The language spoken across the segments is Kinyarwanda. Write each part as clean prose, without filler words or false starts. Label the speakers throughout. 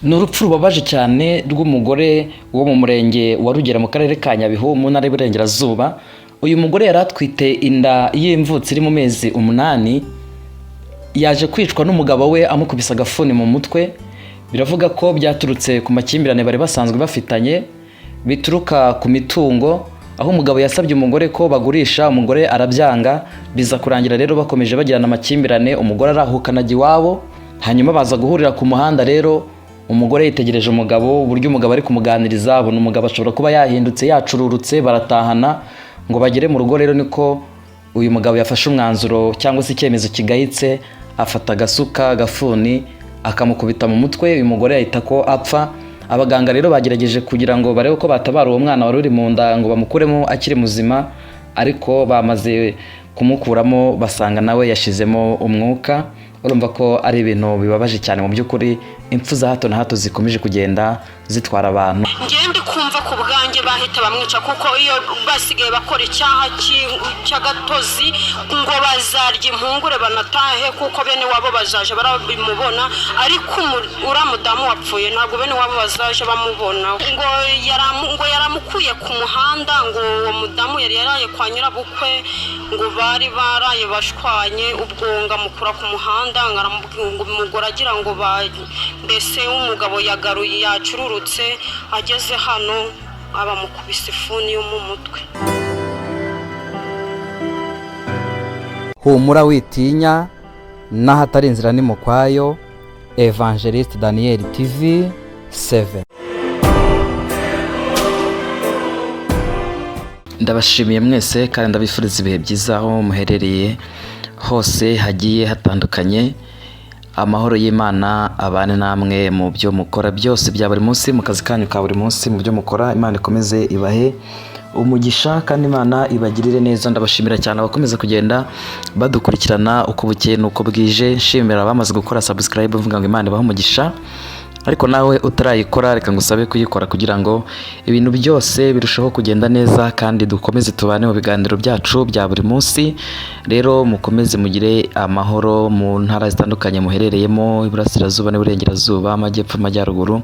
Speaker 1: Ni urupfu rubabaje cyane rw'umugore wo mu murenge wa Rugera mu karere ka Nyabihu mu ntara y'Iburengerazuba. Uyu mugore yari atwite inda y'imvutsi iri mu mezi 8, yaje kwicwa n'umugabo we amukubise agafuni mu mutwe. Biravuga ko byaturutse ku makimbirane bari basanzwe bafitanye bituruka ku mitungo, aho umugabo yasabye umugore ko bagurisha, umugore arabyanga. Biza kurangira rero bakomeje bagirana amakimbirane, umugore arahukana ajya iwabo, hanyuma baza guhurira ku muhanda. Rero umugore yitegereje umugabo, uburyo umugabo ari kumuganiriza, abona umugabo ashobora kuba yahindutse, yacururutse, baratahana ngo bagere mu rugo. Rero niko uyu mugabo yafashe umwanzuro cyangwa se icyemezo kigayitse, afata agasuka, agafuni, akamukubita mu mutwe, uyu mugore ahita ko apfa. Abaganga rero bagerageje kugira ngo barebe ko batabara uwo mwana wari uri mu nda ngo bamukuremo akiri muzima, ariko bamaze kumukuramo basanga nawe yashizemo umwuka. Urumva ko ari ibintu bibabaje cyane mu by'ukuri, impfu za hato na hato zikomeje kugenda zitwara abantu.
Speaker 2: Ngende kumva ku bwanjye bahita bamwica, kuko iyo basigaye bakora icyaha cy'agatozi ngo bazarya impungure banatahe, kuko bene wabo bazaje barabimubona, ariko uriya mudamu wapfuye ntabwo bene wabo bazaje bamubona. Ngo yaramukuye ku muhanda, ngo uwo mudamu yari yaraye kwa nyirabukwe, ngo bari baraye bashwanye, ubwo ngo amukura ku muhanda, ngo aramubwira ngo umugore agira ngo mbese umugabo yagaruye yacururutse, ageze hano abamukubise ifuni yo mu mutwe.
Speaker 1: Humura witinya, n'ahatari inzira ni mu kwayo. Evangeliste Daniel TV 7. Ndabashimiye mwese kandi ndabifuriza ibihe byiza aho muherereye hose hagiye hatandukanye. Amahoro y'Imana abane namwe mu byo mukora byose bya buri munsi, mu kazi kanyu ka buri munsi, mu byo mukora. Imana ikomeze ibahe umugisha kandi Imana ibagirire neza. Ndabashimira cyane abakomeza kugenda badukurikirana uko bukeye n'uko bwije. Nshimira abamaze gukora subscribe, mvuga ngo Imana ibahe umugisha. Ariko nawe utarayikora, reka ngusabe kuyikora kugira ngo ibintu byose birusheho kugenda neza kandi dukomeze tubane mu biganiro byacu bya buri munsi. Rero mukomeze mugire amahoro mu ntara zitandukanye muherereyemo, iburasirazuba n'iburengerazuba, amajyepfo, amajyaruguru,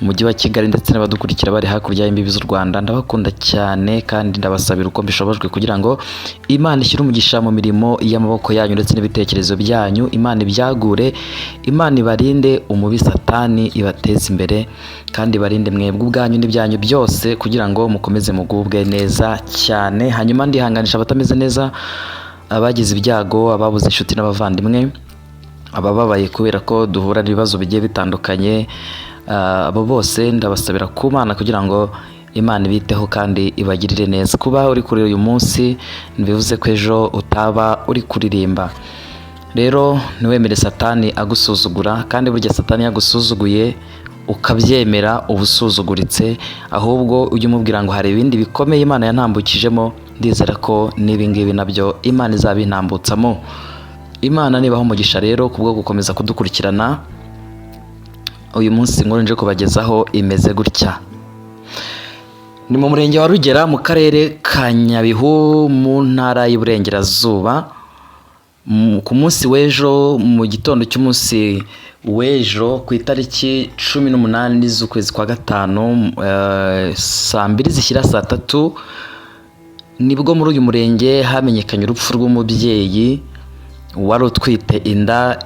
Speaker 1: umujyi wa Kigali, ndetse n'abadukurikira bari hakurya y'imbibi z'u Rwanda. Ndabakunda cyane kandi ndabasabira uko mbishobojwe kugira ngo Imana ishyire umugisha mu mirimo y'amaboko yanyu ndetse n'ibitekerezo byanyu, Imana ibyagure, Imana ibarinde umubi satani, ibateze imbere kandi ibarinde mwebwe ubwanyu n'ibyanyu byose kugira ngo mukomeze mugubwe neza cyane. Hanyuma ndihanganisha abatameze neza, abagize ibyago, ababuze inshuti n'abavandimwe, abababaye kubera ko duhura n'ibibazo bigiye bitandukanye. Abo bose ndabasabira ku Mana kugira ngo Imana ibiteho kandi ibagirire neza. Kuba uri kuri uyu munsi ntibivuze ko ejo utaba uri kuririmba. Rero ntiwemere satani agusuzugura, kandi burya satani yagusuzuguye ukabyemera uba usuzuguritse. Ahubwo ujye umubwira ngo hari ibindi bikomeye Imana yantambukijemo, ndizera ko n'ibi ngibi nabyo Imana izabintambutsamo. Imana nibaha umugisha rero kubwo gukomeza kudukurikirana. Uyu munsi inkuru nje kubagezaho imeze gutya. Ni mu murenge wa Rugera mu karere ka Nyabihu mu ntara y'Iburengerazuba. Ku munsi w'ejo, mu gitondo cy'umunsi w'ejo, ku itariki 18 z'ukwezi kwa gatanu, saa 2 zishyira saa 3, nibwo muri uyu murenge hamenyekanye urupfu rw'umubyeyi wari utwite inda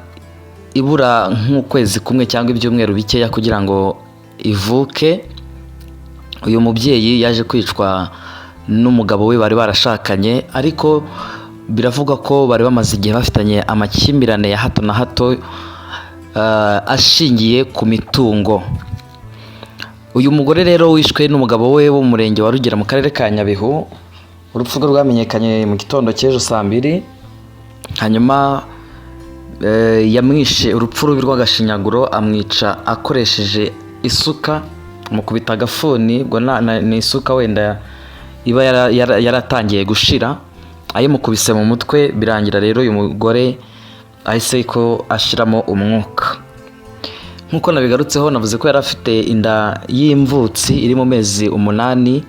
Speaker 1: ibura nk'ukwezi kumwe cyangwa ibyumweru bikeya kugira ngo ivuke. Uyu mubyeyi yaje kwicwa n'umugabo we bari barashakanye, ariko biravugwa ko bari bamaze igihe bafitanye amakimbirane ya hato na hato, ashingiye ku mitungo. Uyu mugore rero wishwe n'umugabo we wo mu murenge wa Rugera mu karere ka Nyabihu, urupfu rwe rwamenyekanye mu gitondo cy'ejo saa 2. Hanyuma yamwishe urupfu rubi rw'agashinyaguro, amwica akoresheje isuka, amukubita agafuni. Ubwo ni isuka wenda iba yaratangiye gushira, ayimukubise mu mutwe. Birangira rero uyu mugore ahise ko ashiramo umwuka. Nk'uko nabigarutseho, navuze ko yari afite inda y'imvutsi iri mu mezi 8.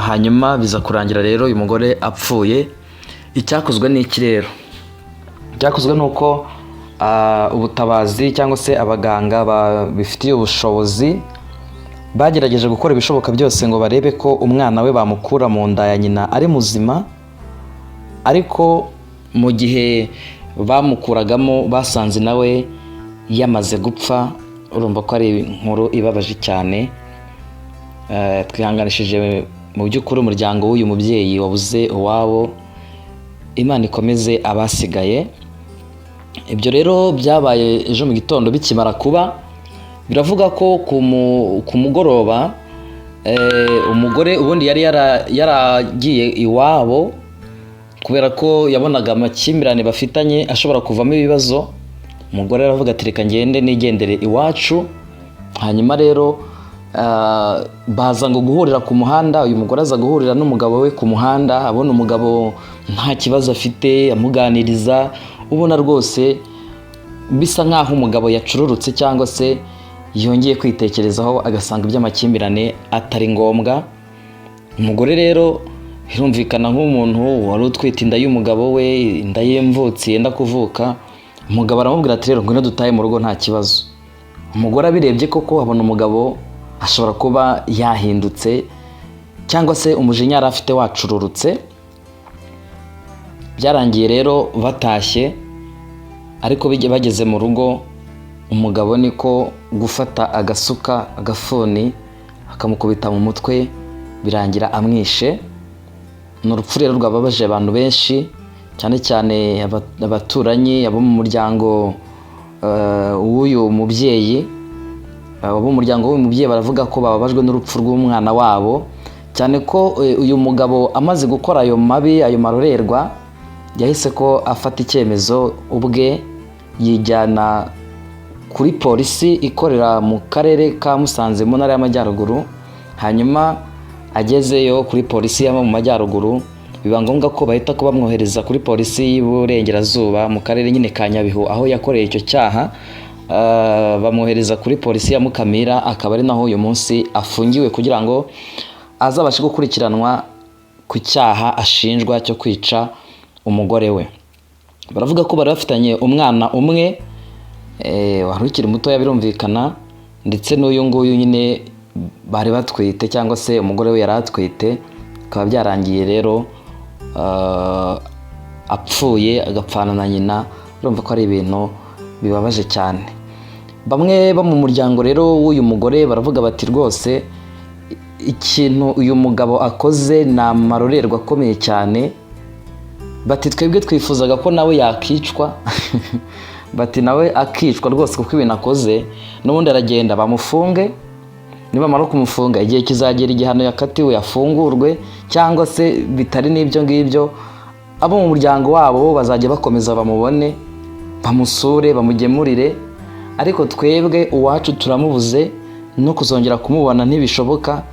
Speaker 1: Hanyuma biza kurangira rero uyu mugore apfuye. Icyakozwe ni iki rero? Icyakozwe ni uko ubutabazi cyangwa se abaganga babifitiye ubushobozi bagerageje gukora ibishoboka byose ngo barebe ko umwana we bamukura mu nda ya nyina ari muzima, ariko mu gihe bamukuragamo basanze nawe yamaze gupfa. Urumva ko ari inkuru ibabaje cyane. Twihanganishije mu by'ukuri umuryango w'uyu mubyeyi wabuze uwabo. Imana ikomeze abasigaye. Ibyo rero byabaye ejo mu gitondo. Bikimara kuba, biravuga ko ku mugoroba umugore ubundi yari yaragiye iwabo kubera ko yabonaga amakimbirane bafitanye ashobora kuvamo ibibazo. Umugore aravuga ati: "Reka ngende nigendere iwacu." Hanyuma rero baza ngo guhurira ku muhanda. Uyu mugore aza guhurira n'umugabo we ku muhanda, abona umugabo nta kibazo afite, amuganiriza, ubona rwose bisa nk'aho umugabo yacururutse cyangwa se yongeye kwitekerezaho, agasanga iby'amakimbirane atari ngombwa. Umugore rero birumvikana, nk'umuntu wari utwite inda y'umugabo we, inda y'imvutsi yenda kuvuka, umugabo aramubwira ati: "Rero ngwino dutahe mu rugo, nta kibazo." Umugore abirebye koko abona umugabo ashobora kuba yahindutse cyangwa se umujinya yari afite wacururutse. Byarangiye rero batashye, ariko bageze mu rugo umugabo niko gufata agasuka, agafuni, akamukubita mu mutwe, birangira amwishe. Ni urupfu rero rwababaje abantu benshi, cyane cyane abaturanyi, abo mu muryango w'uyu mubyeyi. Abo mu muryango w'uyu mubyeyi baravuga ko bababajwe n'urupfu rw'umwana wabo, cyane ko uyu mugabo amaze gukora ayo mabi, ayo marorerwa, yahise ko afata icyemezo ubwe yijyana kuri polisi ikorera mu karere ka Musanze mu ntara y'Amajyaruguru. Hanyuma agezeyo kuri polisi yo mu majyaruguru, biba ngombwa ko bahita ko bamwohereza kuri polisi y'Iburengerazuba mu karere nyine ka Nyabihu aho yakoreye icyo cyaha. Bamwohereza kuri polisi ya Mukamira, akaba ari naho uyu munsi afungiwe kugira ngo azabashe gukurikiranwa ku cyaha ashinjwa cyo kwica umugore we. Baravuga ko bari bafitanye umwana umwe wari ukiri mutoya, birumvikana, ndetse n'uyu nguyu nyine bari batwite cyangwa se umugore we yari atwite. Bikaba byarangiye rero apfuye, agapfana na nyina. Urumva ko ari ibintu bibabaje cyane. Bamwe bo mu muryango rero w'uyu mugore baravuga bati: "Rwose ikintu uyu mugabo akoze ni amarorerwa akomeye cyane." Bati: "Twebwe twifuzaga ko nawe yakicwa." Bati: "Nawe akicwa rwose, kuko ibintu akoze n'ubundi aragenda bamufunge, nibamara kumufunga igihe kizagera igihano yakatiwe afungurwe, cyangwa se bitari n'ibyo ngibyo abo mu muryango wabo bo bazajya bakomeza bamubone, bamusure, bamugemurire, ariko twebwe uwacu turamubuze, no kuzongera kumubona ntibishoboka."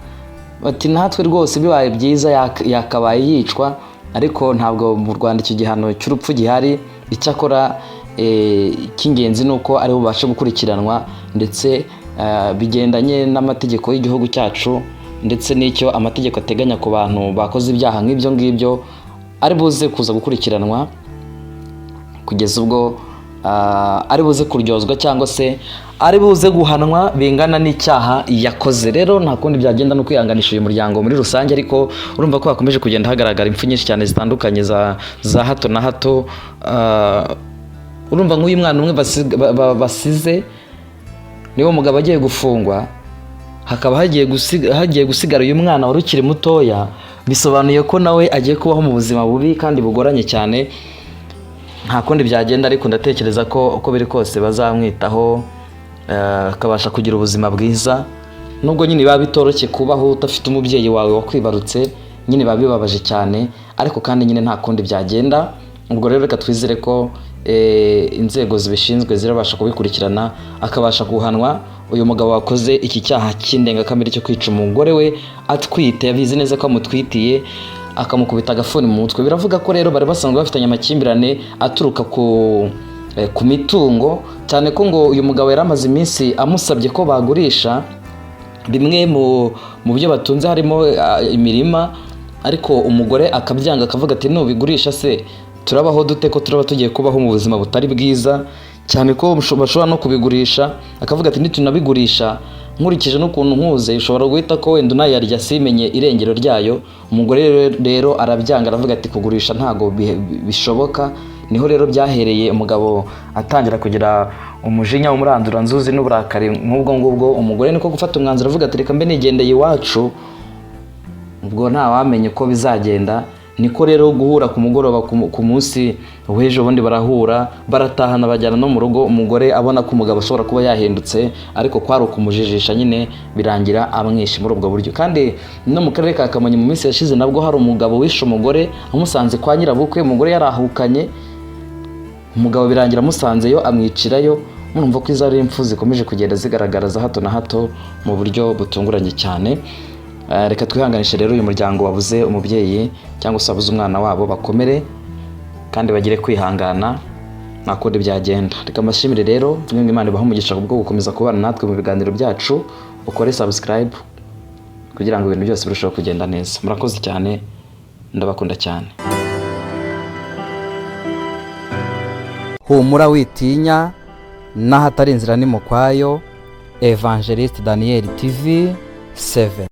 Speaker 1: Bati: "Natwe rwose bibaye byiza yakabaye yicwa, ariko ntabwo mu Rwanda icyo gihano cy'urupfu gihari. Icyakora icy'ingenzi ni uko ari bubashe gukurikiranwa, ndetse bigendanye n'amategeko y'igihugu cyacu ndetse n'icyo amategeko ateganya ku bantu bakoze ibyaha nk'ibyo ngibyo, ari buze kuza gukurikiranwa kugeza ubwo ari buze kuryozwa cyangwa se ari buze guhanwa bingana n'icyaha yakoze." Rero nta kundi byagenda no kwihanganisha uyu muryango muri rusange, ariko urumva ko hakomeje kugenda hagaragara impfu nyinshi cyane zitandukanye za hato na hato. Urumva nk'uyu mwana umwe basize, niba umugabo agiye gufungwa hakaba hagiye gusigara uyu mwana wari ukiri mutoya, bisobanuye ko nawe agiye kubaho mu buzima bubi kandi bugoranye cyane. Nta kundi byagenda, ariko ndatekereza ko uko biri kose bazamwitaho, akabasha kugira ubuzima bwiza, nubwo nyine biba bitoroshye kubaho udafite umubyeyi wawe wakwibarutse. Nyine biba bibabaje cyane, ariko kandi nyine nta kundi byagenda. Ubwo rero reka twizere ko inzego zibishinzwe zirabasha kubikurikirana, akabasha guhanwa uyu mugabo wakoze iki cyaha cy'indengakamere cyo kwica umugore we atwite, abizi neza ko amutwitiye, akamukubita agafuni mu mutwe. Biravuga ko rero bari basanzwe bafitanye amakimbirane aturuka ku mitungo, cyane ko ngo uyu mugabo yari amaze iminsi amusabye ko bagurisha bimwe mu byo batunze, harimo imirima, ariko umugore akabyanga, akavuga ati: "Nubigurisha se turabaho dute, ko turaba tugiye kubaho mu buzima butari bwiza?" Cyane ko bashobora no kubigurisha, akavuga ati nitunabigurisha, nkurikije n'ukuntu nkuze, ushobora guhita ko wenda unayarya simenye irengero ryayo. Umugore rero arabyanga, aravuga ati kugurisha ntabwo bishoboka. Niho rero byahereye, umugabo atangira kugira umujinya w'umuranduranzuzi n'uburakari nk'ubwo ngubwo. Umugore niko gufata umwanzuro, avuga ati reka mbe nigendeye iwacu, ubwo ntawamenye uko bizagenda. Niko rero guhura ku mugoroba ku munsi w'ejo bundi, barahura, baratahana, bajyana no mu rugo. Umugore abona ko umugabo ashobora kuba yahindutse, ariko kwari ukumujijisha nyine, birangira amwishe muri ubwo buryo. Kandi no mu karere ka Kamonyi mu minsi yashize nabwo hari umugabo wishe umugore amusanze kwa nyirabukwe. Umugore yarahukanye, umugabo birangira amusanzeyo amwicirayo. Murumva ko izo ari impfu zikomeje kugenda zigaragara za hato na hato mu buryo butunguranye cyane. Reka twihanganishe rero uyu muryango wabuze umubyeyi cyangwa se wabuze umwana wabo, bakomere kandi bagire kwihangana, nta kundi byagenda. Reka mbashimire rero, mvuge ngo Imana ibahe umugisha kubwo gukomeza kubana natwe mu biganiro byacu. Ukore subscribe kugira ngo ibintu byose birusheho kugenda neza. Murakoze cyane, ndabakunda cyane.
Speaker 3: Humura witinya, n'ahatari inzira ni mu kwayo. Evangelist Daniel TV 7.